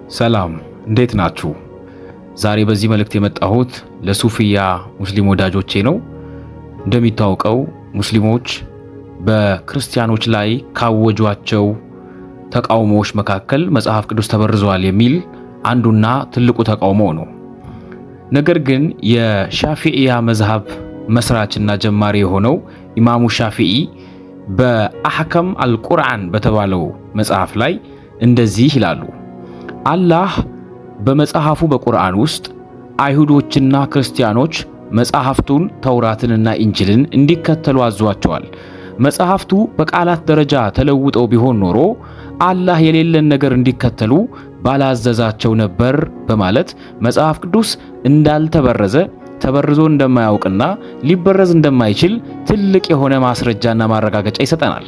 ሰላም፣ እንዴት ናችሁ? ዛሬ በዚህ መልእክት የመጣሁት ለሱፍያ ሙስሊም ወዳጆቼ ነው። እንደሚታወቀው ሙስሊሞች በክርስቲያኖች ላይ ካወጇቸው ተቃውሞዎች መካከል መጽሐፍ ቅዱስ ተበርዟል የሚል አንዱና ትልቁ ተቃውሞ ነው። ነገር ግን የሻፊዕያ መዝሀብ መስራችና ጀማሪ የሆነው ኢማሙ ሻፊዒ በአሕከም አልቁርአን በተባለው መጽሐፍ ላይ እንደዚህ ይላሉ። አላህ በመጽሐፉ በቁርአን ውስጥ አይሁዶችና ክርስቲያኖች መጽሐፍቱን ተውራትንና ኢንጅልን እንዲከተሉ አዟቸዋል። መጽሐፍቱ በቃላት ደረጃ ተለውጠው ቢሆን ኖሮ አላህ የሌለን ነገር እንዲከተሉ ባላዘዛቸው ነበር በማለት መጽሐፍ ቅዱስ እንዳልተበረዘ፣ ተበርዞ እንደማያውቅና ሊበረዝ እንደማይችል ትልቅ የሆነ ማስረጃና ማረጋገጫ ይሰጠናል።